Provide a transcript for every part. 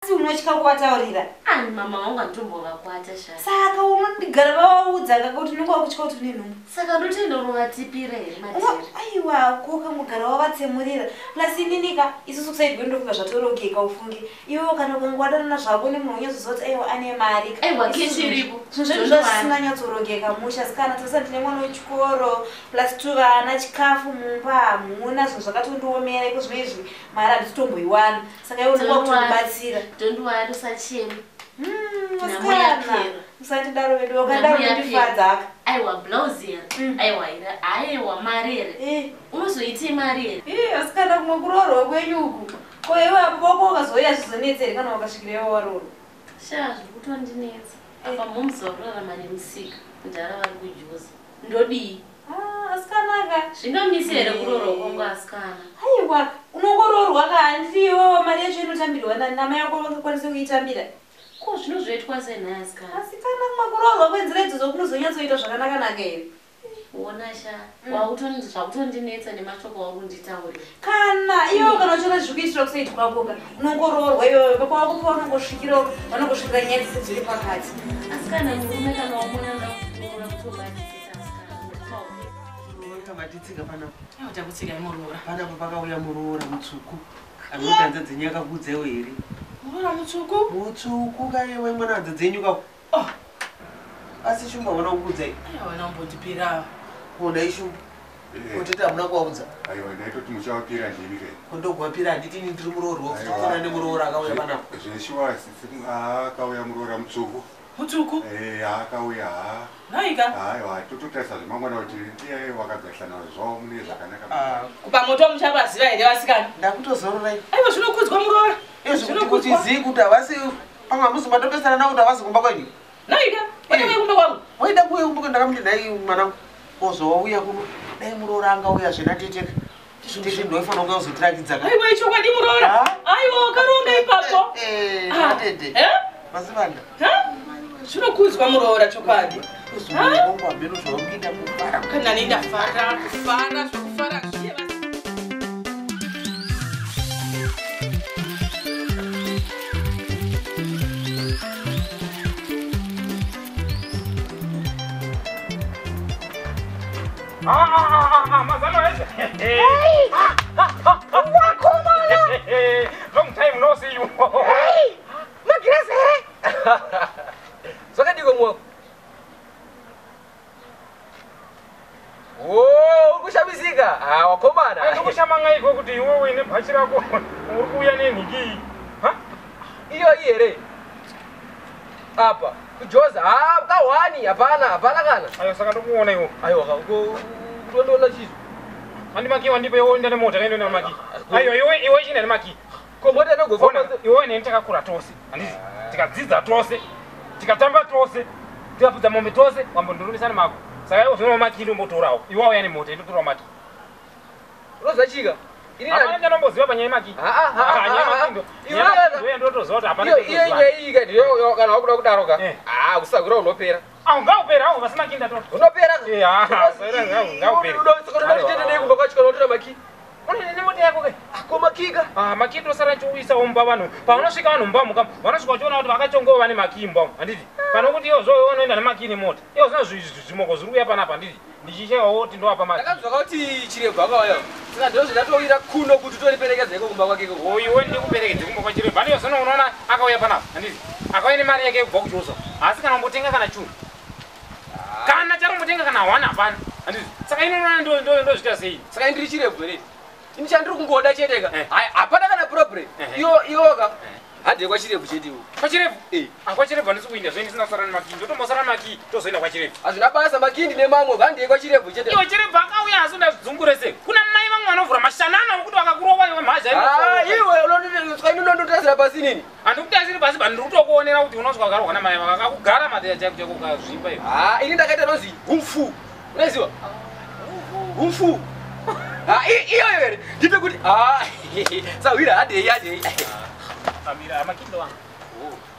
Asi unotya kuvataurira. Ani mama vangu anditombovakwata sha. Saka unondigara vavaudza kaka kuti unenge wakutya kuti une nhumbu. Saka ndotoenda unovatipira here madhiri? Aiwa, ko ukangogara wavatsemurira. Plus ininika isusu kusaidi kwedu ndofunga zvatorongeka ufunge. Iwewo kana ukanga wadanana zvako nemunhu unyazoziva kuti aiwa ane mari. Aiwa kechi iripo. Zvinhu zvedu zvazvisina nyatsorongeka musha sikana tarisa ndine mwana wechikoro plus two vana chikafu mumba hamuna zvinhu zvakatondiomera iko zvino izvi mari handisi kutomboiwana. Saka iwe unenge wakutondibatsira. Don't worry usachema. Nhamo Asikana yapera. usandidaro vedu wakadaro unondifadza aka. Aiwa blouse here. Aiwa here. Aiwa mari here. Unozoitei mari here? Ih, asikana kumwe kuroorwa kwenyu uku. Ko iwe apo pako ukazouya zvizonetsa here kana wakasvikira iwe waroorwa? Sha zviri kutondinetsa. Apa mom's vakurarama nemusika. Mudhara vari kujuza. Ndodii? Ah, asikana ka. Zvingamisi here kuroorwa kwangu asikana? Aiwa, unongoroorwa ka handiti iwewe mari yacho inotambirwa nani namai ako vangakwanise kuitambira. Ko zvinozoitwa sei nhai asikana? Asikana kumwe kuroorwa kwenzira idzodzo kunozonyatsoita zvakanaka-naka here? Wona sha, zvakutondinetsa nemashoko auri kunditaurira. Kana iwewe kana uchiona zviri kuitira kusaidi kwako ka, unongoroorwa iwewe baba vako pavanongosvikira vanongosvikira nyaya dzese dziri pakati. Asikana murume kana wamuona anoda kuroora kutobatisisa asikana. Matitsika panapa. Aiwa takutsika muroora. Panapa pakauya muroora mutsvuku. Anoti hanza dzenyu akakuudzewo here? Muroora mutsvuku? Mutsvuku kaiwe mwana hanza dzenyu kako. Oh. Asi Shumba hauna kukuudzai? Aiwa wena umbondipira. Kona iShumba. Kotete hamuna kuvaudza? Aiwa ndaitoti muchavapira ndimi ke. Kondogwapira handiti ini ndiri muroorwa kutofanana nemuroora akauya panapa. Zveshuwa akauya muroora mutsvuku. Mutsvuku? Eh, akauya ha. Nhaika? Aiwa tototarisa zvemangwana kuti ndiye wakagarisana zvavo mune zvakanaka. Kupa moto muchavaziva here vasikana? Ndakutozororai. Aiwa zvinokudzwa muroora. Izvi kuti kuti zii kuti havasi pamwe hamuzi matopesana navo kuti havasi kumba kwenyu. Nhaika? Waida kumba kwangu? Waida kuuya kumba kwenyu ndakamuti nhai mwanangu. Kozowauya kuno dai muroora angauya zvena teteka. Tete ndoifanira kunge uzotirakidza ka. Aiwa ichokwadi muroora. Aiwa wakaronga ipapo. Tete. Masibanda. Zvinokudzwa muroora chokwadi. Uzongongo hameno zvauri kufara. Kana nini ndafara kufara zvokufara zviye Mazano ese. Wakomana. Long time no see you. Magirazi here? Zvakadiko mwako? Oh, uri kushamisika. Ah, wakomana. Ai ndokushamanga iko kuti iwe uine bhachi rako uri kuuya nenhiki. Ha? Iyo here? Apa, kujoza. Ah, kahwani, hapana, hapana kana. Ayo saka ndokuona iwo. Aiwa, kutondiona chizvo. Andi maki wandipe iwe uenda nemota kaenda nemaki. Aiwa iwe iwe chinda nemaki. Ko mota inogofamba. Iwe neni takakura tose. Handiti tikadzidza tose. Tikatamba tose. Tikafudza mombe tose, wambondirumisana mako. Saka iwe zvino maki ndombotorawo. Iwe wauya nemota indotorawo maki. Unoziva chika? Hapana chanomboziva panyaya yemaki. Nyaya yemaki ndo. Iwe ndotoziva kuti hapana Iyo nyaya iyi ka ndiyo kana wakuda kudaro ka. Ah, kusagura unopera. Ah, ngaupera, awu vasina maki ndatora. Unopera. Eh, ah, ngaupera. Unoda kumba kwacho kana unotora maki. Une nemota yako ke? Ko maki ka? Ah, maki tosara chiuyisa mumba vanhu. Paunosvika vanhu mumba muka, vanosvika vachiona kuti vakachongowo vane maki mumba umu, handiti? Pane kuti iwo zvo unoenda nemaki nemota. Iwo zvino zvimoko zviri kuuya panapa, handiti? Ndichishayiwawo kuti ndowapa maki. Ndakanzwa kuti Chirebvu akauya. Saka ndozvo ndatowira kuno kuti toriperekedza iko kumba kwake iko. Iwe ndikuperekedze kumba kwaChirebvu. Handi zvino unoona akauya panapa, handiti? Akauya nemari yake kubva kuJoza. Asi kana umbotenga kana churu. Kana charombotenga kana hwana hapana. Handiti? Saka ino unoona ndozviita sei? Saka ndiri Chirebvu here? Ini chandiri kungoda chete ka. Hapana kana problem. Iyo iyo ka. Hande kwaChirebvu chete iwo. KwaChirebvu? Eh. Ah, kwaChirebvu handisi kuinda zve ndisina kusara nemaki. Ndotombosara maki tozoenda kwaChirebvu. Hazvina basa maki ndine mamwe hande kwaChirebvu chete. Iwe Chirebvu akauya asi ndazvidzungure sei? Kuna mai vamwe vanovhura mashanana okuti vakakurova iwe mhazha. Ah, iwe unondosvika ini unondotasira pasi nini? Handikutasiri pasi but ndiri kutokuonera kuti unosvika ukarohwa namai vakakugara mateya chako chako ukazvimba iwe. Ah, ini ndakaita nozi humfu. Unoziva? Humfu. Ah, iyo here. Ndite kuti ah, sawira handei handei. Samira amakindo wangu.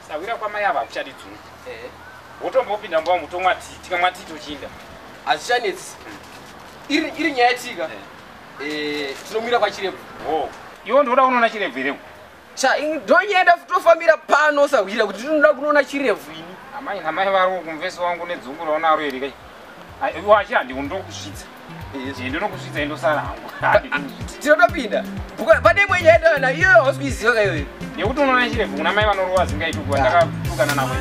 Sawira kwamai ava hakuchadi dzungu. Wotombopinda mumba umu tomwa tii, tikamwa tii tochinda. Hazvichanetsi. Iri nyaya tika. Tinomira kwaChirebvu. Oh. Iwe ndoda kunoona Chirebvu here? Cha ndonyenda tofambira pano sahwira kuti tinoda kunoona chirebvu ini. Amai namai vari kumvesi wangu nedzungu raunaro iri kai. Wachi handi ndokusvitsa. Ndinokusvitsa indosara hangu. Tinotopinda. Pane imwe nyaya yataona iyoyo hausi kuiziva ka iyoyo. Yekuti unoona chirebvu kuna mai vanorova zingaiti kuva ndakatukana navo.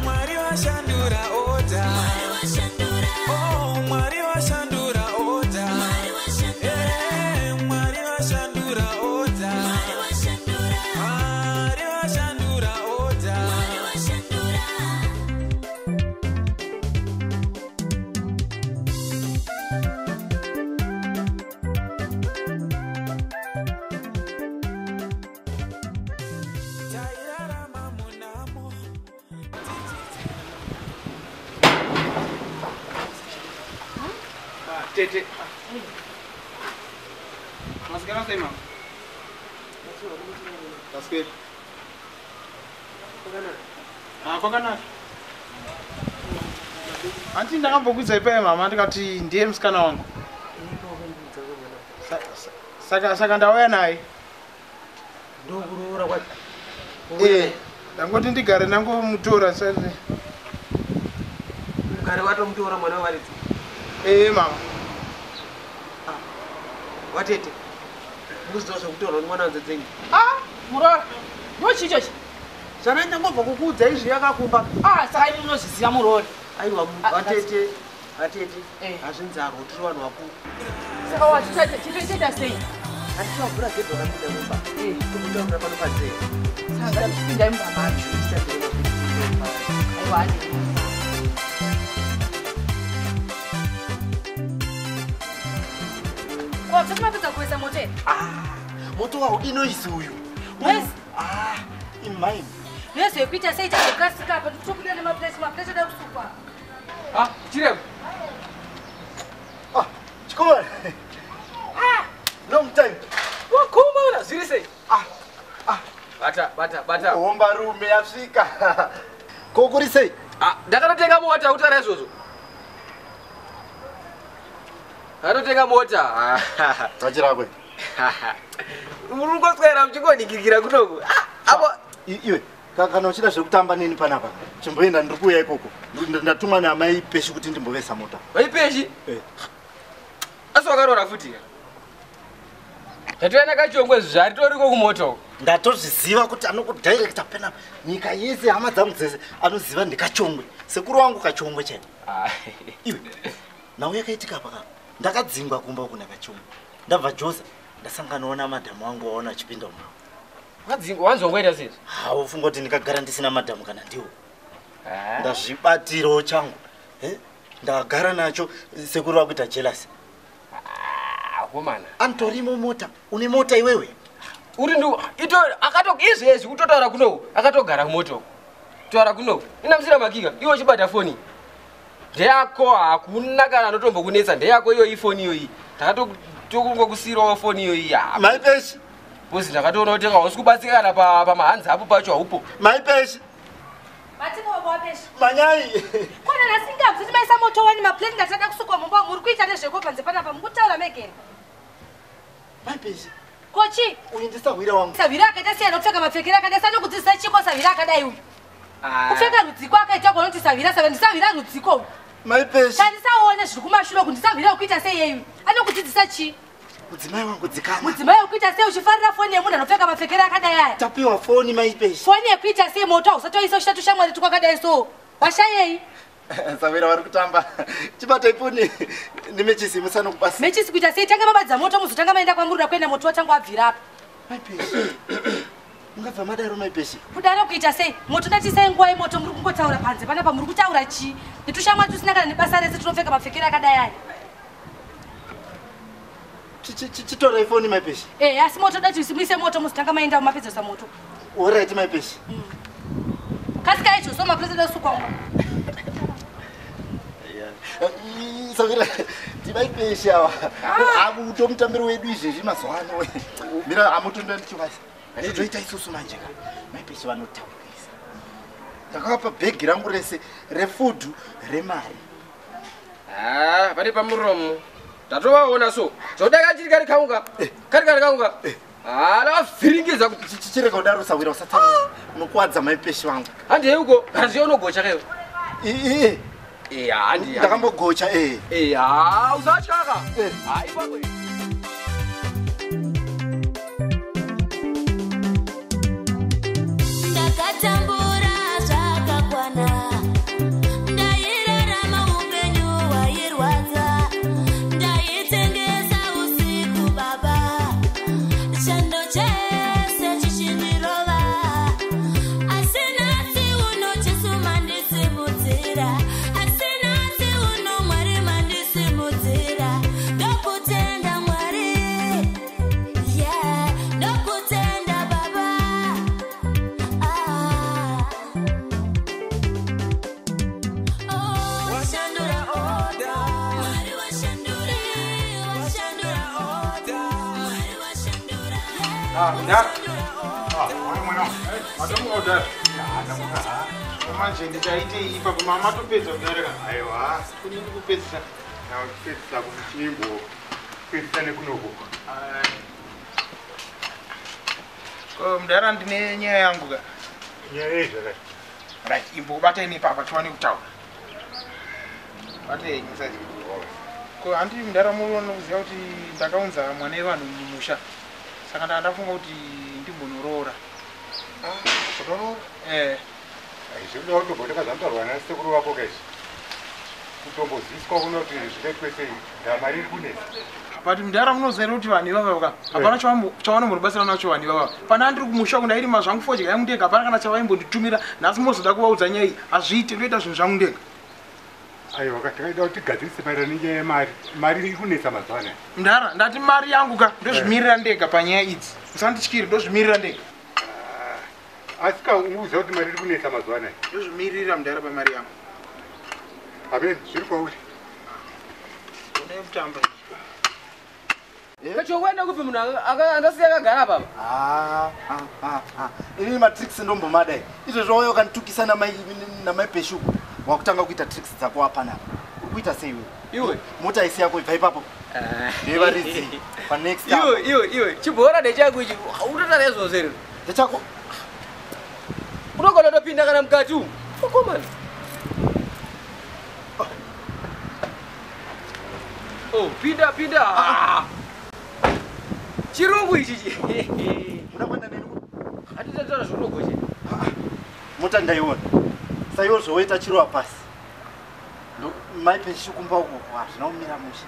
Mwari washandura oda. Oh, Mwari washandura oda. Mwari washandura oda. Mwari washandura oda. Tairarama munamo. Tete. Masikana sei mama? Taswera. Ah, kwakanaka. Hanti ndakambokuudzai paye mama ndikati ndiye musikana wangu. Saka ndauya naye. Ndokuroora kwacho. Eh, ndangoti ndigare nangomutora sati. Ugare watomutora mwana wevaridzi. Eh mama. Watete. Mukuziva zvekutorwa nemwana wadzedzenyu. Ah, muroora. Ndochii ichochi? Zvana ndangobva kukuudza izvi yakakumba. Ah, saka imi munozviziva muroora. Aiwa vatete. Vatete. Hazvinzarwo tiri vanhu vakuru. Saka wachichaita sei? Handichivavhura gedhi vakapinda mumba. Tokutaurira pano panze. Saka ngatichipindai mumba macho. Aiwa ane. Ko, mapedza kuisa moto here? Moto wawo inoisi uyu. Noise? Ah, imai. Noise yekuita sei chazokasika apa tikutobuda nemapuresi, mapuresi ada kusukwa. Ah, chirebvu. Ah, chikomana. Ah, long time. Wakomana, zviri sei? Ah, ah. Bata, bata, bata. Hombarume yasvika. Ko kuri sei? Ah, ndakatotenga mota kutaura izvozvo. Ndakatotenga mota. Tachirakwe. Muri kungoswera muchingonikikira kunoku. Ah, apo iwe kana uchida zvekutamba neni panapa chimboenda ndiri kuuya ikoko. Ndatumwa naamai Peshi kuti ndimbovesa mota. Mai Peshi? Eh. Asi wakaroora futi ka? Tatoenda kachongwe zvaritoriko kumota uko. Ndatozviziva kuti anokudirecta panapa nyika yese hama dzangu dzese anoziva ndikachongwe. Sekuru wangu kachongwe chaivo. Iwe nhau yakaitika apa ka ndakadzingwa kumba uku nakachongwe. Ndabva Joza ndasanganawo namadhamu wangu waona achipinda mumba. Wakadzingwa wanzongoita sei? Haufunga kuti ndikagara ndisina madhamu kana ndiwo. Ndazvibatirawo changu. Ndagara nacho sekuru vakuita jealous. Komana. Anotorimo mota. Une mota iwewe? Uri ndu ito akato izvezvi kutotaura kunoku akatogara kumota uku. Taura kunoku. Inamusira makika iwe uchibata foni. Ndeyako hakuna kana anotombokunetsa ndeyako iyo ifoni iyoyi. Ndakatokungokusirawo foni iyoyi. Mai Peshi. Bosi ndakatoona kuti hausi kubatsika kana pamahanzi apo pacho haupo. Mai Peshi. Matiko baba waPeshi. Manyai. Kona nasinga mziti maisa moto wani maplate ndatada kusukwa mumba muri kuita nezveko panze panapa mukutaura megeni. Mai Peshi. Kochi. Uyu ndisahwira wangu. Sahwira akaita sei anopfeka mapfekero akadai sanokudzidzisa chiko sahwira akadai uyu. Kupfeka rudziko akaita kunoti sahwira sahwira ndisahwira rudziko uyu. Mai Peshi. Tandisaone zviri kumashure uku ndisahwira kuita sei yeyu. Anokudzidzisa chii? Mudzimai wangu dzikama. Mudzimai wekuita sei uchifarira foni yemunhu anopfeka mapfekero akadai aya? Tapiwa foni Mai Peshi. Foni yekuita sei moto hausatoisa uchitatu shamwari twakadai so. Washayei? Sahwira vari kutamba. Chibatai foni nemechisi musanokubasa. Mechisi kuita sei tanga mabadza moto muzotanga maenda kwamuri kuenda moto watanga wabvira apa. Mai Peshi. Ungabva madaro Mai Peshi. Kudaro kuita sei? Moto ndatisai nguwa yemoto muri kungotaura panze panapa muri kutaura chii? Netushamwari tusina kana nebasa rese tunopfeka mapfekero akadai aya. Chitorai foni Mai Peshi. Eh, asi moto dati muise moto muzotanga maenda mapedzesa moto. Alright Mai Peshi. Kasika icho so mapurezi kusukwa mumba. Sahwira ndimai Peshi ava. Akuto mutambiro wedu izvezvi mazuva ano. Mira amutonda ndichivasa. Toita isusu manje ka. Mai Peshi vanotaurisa. Ndakavapa bhegi rangu rese refudhu remari. Ah, pane pamuromo. Tatovaona so. Zvodai kachiri kari kaunga. Kari kari kaunga. Ah, ndavavhiringidza Chirega kudaro sawira usatsamwa. Unokuwadza maipeshi vangu. Handei uko, hanzi unogocha kayo. Eh. Eh, handi. Ndakambogocha eh. Eh, ah, usatyaka. Ah, ipapo. Ndakatambura zvakakwana, ndairarama upenyu hwairwadza, ndaitengesa usiku baba, chando chese chichindirova, asi nhasi uno Jesu mandisimudzira, asi nhasi uno Mwari mandisimudzira, ndokutenda Mwari, yeah, ndokutenda baba. Washandura order. Mwari washandura, Washandura order. Mwari washandura. Ah, mudhara. Matomuka kudhara. Manje ndichaitei ipapo mama topedza kudhara kana. Aiwa. Kuni ndikupedzisa. Nakupedzisa kuchimbo. Kupedzisa nekunoko. Ko mudhara ndine nyaya yangu ka. Nyaya yei zvakati? Right, imbobatai nepapa tiwane kutaura. Batai musati. Ko handi mudhara munoona kuziva kuti ndakaunza mwana wevanhu mumusha. Saka ndafunga kuti ndimbonoroora. Kutoroora? Eh. Zvinoda kutomboteka zvanotaurwa nasekuru vako kaizvi. Kutomboziswa kunoti zvingaitwe sei, mari iri kunetsa. But mudhara munoziva kuti vanhu ivava ka hapana chavanombobatsira nacho vanhu ivava. Pana ndiri kumusha kundairima zvangu fodya yangu ndega, hapana kana chavaimbonditumira. Nhasi mozoda kuvaudza nyaya iyi, hazviite, ndoita zvinhu zvangu ndega. Aiwa, takaida kuti tigadzirise maererano nenyaya yemari. Mari iri kunetsa mazuva anaya. Mudhara, ndati mari yangu ka ndozvimirira ndega panyaya idzi. Musandityire, ndozvimirira ndega. Asi ka unoziva kuti mari iri kunetsa mazuva anaya. Ndozvimirira mudhara pamari yangu. Amen, zviri kwauri. Une kutamba. Kachokwenda kupi munhu andasiya akagara papa? Inini matricks ndombomadai. Izvezvo wauya ukanditukisa namai Peshuku. Wakutanga kuita tricks dzako apanapa. Uri kuita sei iwe? Iwe. Mota isi yako ibva ipapo. Ndevaridzi. Pa next time. Iwe, iwe, iwe, chibhora ndechako ichi. Unotaura izvozvo here? Ndechako. Unogona kutopinda kana mukati umu. Ukomana. Oh, pinda, pinda. Ah. Chirungu ichi. Unokwenda neni? Hatitataura zvinogoche. Mota ndaiona. Saiwo zvoita chirova pasi. Mai Peshuku kumba uko hazvina kumira mushe.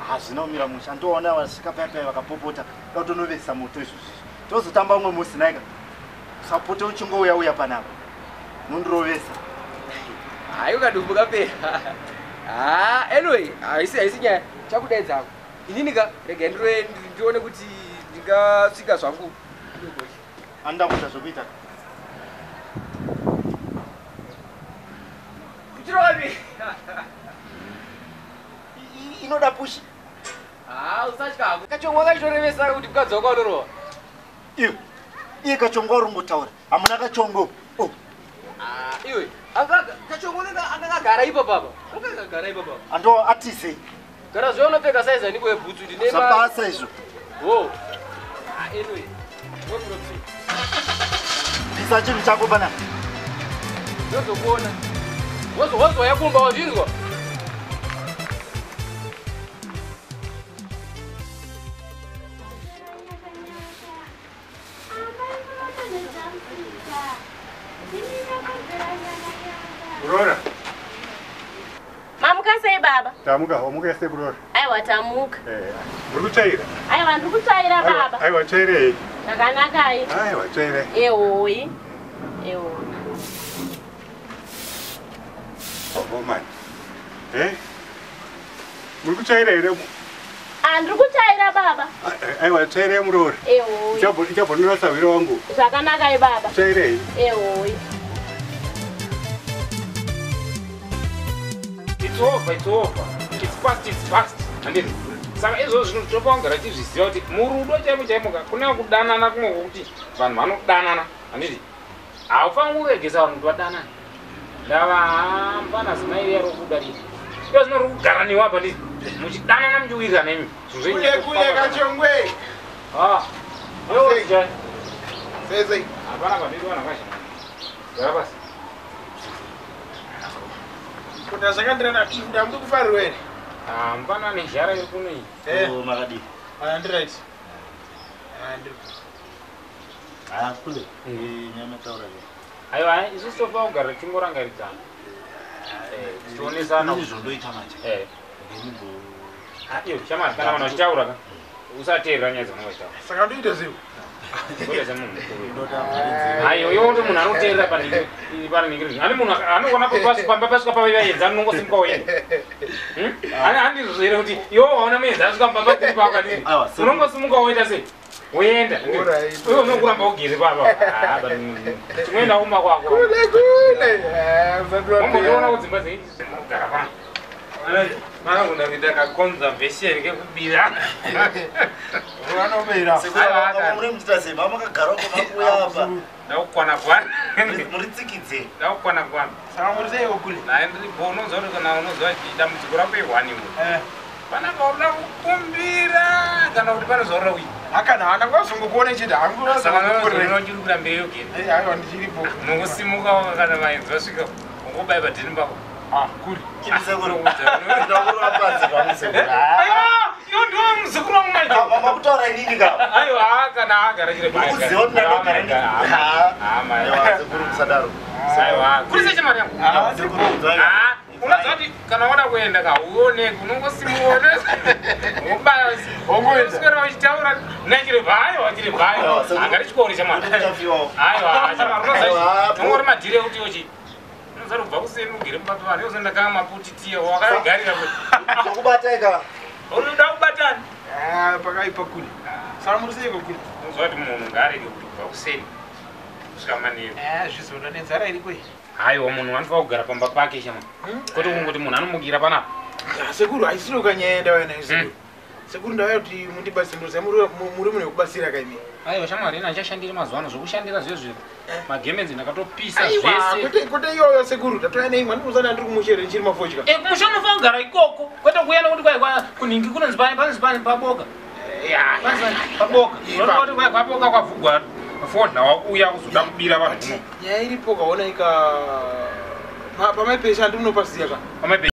Hazvina kumira mushe. Andoona vasvika paya paya vakapopota. Da kutonovesa moto izvozvi. Tozotamba umwe musi naika. Usapote uchingouya uya panapa. Unondirovesa. Hayi ukadumbu kapera. Ah, anyway, haisi nyaya. Chakudaidza ako. Inini ka rega ndiroe ndione kuti ndingasvika zvangu. Anoda kuita zvokuita. Kuchirovi. Inoda pushi. Ah, usatya hako. Kachongwa kachitorevesa kuti mukadzi wako anorova. Iwe. Iye kachongo uri kungotaura. Hamuna kachongo. Oh. Ah, iwe. Anga kachongwa akagara ipo papa. Akagara ipo papa. Ando atise. Gara zve unopfeka size aniko yebhutsu ndine Zvabasa izvo. Wo. Ah, anyway. No problem. Bvisa chinhu chako panapa. Ndozokuona. Wozouya kumba wazvinzwa. Roora. Mamuka sei baba? Tamuka, wamuka sei roora? Aiwa tamuka. Eh, muri kutsvaira? Aiwa ndiri kutsvaira baba. Aiwa tsvairei. Zvakanakai. Aiwa tsvairai. Ehoi. Ehoi. Oh man. Eh? Muri kutsvaira here? Ah, ndiri kutsvaira baba. Aiwa tsvairei muroora. Ehoi. Ichabonera sahwira wangu. Zvakanakai baba. Tsvairei. Ehoi. It's over, it's over. It's past, it's past. Handiti. Saka izvozvo zvinhu tinofanira kugara tichizviziva kuti murudo chaimo chaimo ka kune kudanana kumwe kwokuti vanhu vanodanana. Handiti. Haufaniri kuregesa vanhu kuti vadanane. Ndavahamba nazimai riya rokuda riya. Iwe zvino uri kugara newe apa ndii muchidanana muchiwirirana imi. Kule kule Kachongwe. Ah. Wewe jai. Sei sei. Hapana pandiri wana kasha. Gara pasi. Kunda zvakandirana ndamuri kufarirwa here? Ah, mupana nezhara iri kuno iyi. Eh. Makadii? Ah, ndiri right. Ah, ndiri. Ah, kule. Nyama taura ke. Aiwa, isusu tofa kugara tichingorangaridzana. Tichionesana. Ini zvondoita manje. Eh. Iyo, shamwari, kana vanhu vachitaura ka, usateerera nyaya dzavanenge vachitaura. Saka ndoita sei? Ndoita semunhu mukuru. Aiwa, iwe uri munhu anoteerera panhingi. Ane munhu anoona pamba pasvika pavaedza anongosimuka woenda. Handizvo here kuti iwe waona muedza asvika pamba kuri pako kani? Unongosimuka woita sei? Woenda. Iwe unokuramba ugere papa. Ah, but chinoenda kumba kwako. Kule kule. Eh, Wambotoona kudzimba dzeigara pano. Vanogona kuita kaconservation kekubira. Vanobira. Muri muchiita sei? Mama makagara uko makuuya apa. Ndakukwana kwana. Muri tsikidze. Ndakukwana kwana. Saka muri sei kule? Naye ndiripo unoziva kuti kana unoziva dambudziko rako ihwani mu. Panapa unoda kukumbira kana kuti pane zvaurira kuita. Akana hana kwazongokuona chete hangu. Saka unochiri kuda mberi yogere. Aiwa ndichiripo. Unongosimuka kana vaenzi vasvika ungobaya padhini pako. Ah, kuri. Ndakurova panze pano sekuru. Aiwa, iwe ndiwe muzukuru wangu manje. Makutaura inini ka. Aiwa, kana agara chiri Kuziva kuti ndakagara ndini. Aiwa, sekuru musadaro. Aiwa, kuri sei chamari yangu? Ah, sekuru. Ah, unoziva kuti kana wada kuenda ka uoneke unongosimuona wobaya uswera uchitaura nachirevha aiwa chirevha aiwa agari chikoro chamari aiwa chamari unoziva tongori madhiri ekuti uchi unoziva kubva kuseni ugere mupato vanhu iwo ndakanga maputitiya wakaigarira kuti Ndokubata ika. unoda kubatana. Ah, pakaipa kule. Saka muri sei kule? Unoziva kuti munhu ngaarege kuti kubva kuseni kusvika manheru. Eh, zvizoda nenzara iriko iyi. Haiwa, munhu anofanira kugara pamba pake chama, kwete kungoti munhu anomukira panapa. Ah, sekuru haisiro kanyaya ndauya nayo sekuru. Sekuru ndauya kuti mundibatsire ndoziva muri munhu wekubatsira kaimi. Aiwa shamwari, ina ndichashandira mazuva ano zvokushandira zvezvo magemenzi ndakatopisa Aiwa, zvese. kwete kwete iyoyo sekuru, tatouya neimwe andinozana ndiri kumushere ndichiri mafodya. Kumusha unofanira kugara ikoko kwete kuuya nekuti kwai kunhingi kunonzi panonzi paboka. Panonzi paboka. Unoona kuti kwai kwaboka kwavhugwa fodla wakuuya kuzoda kubira vanhu kuno. Nyaya iripo kaona ika pamaipesha andinopaziya ka. Pamaipe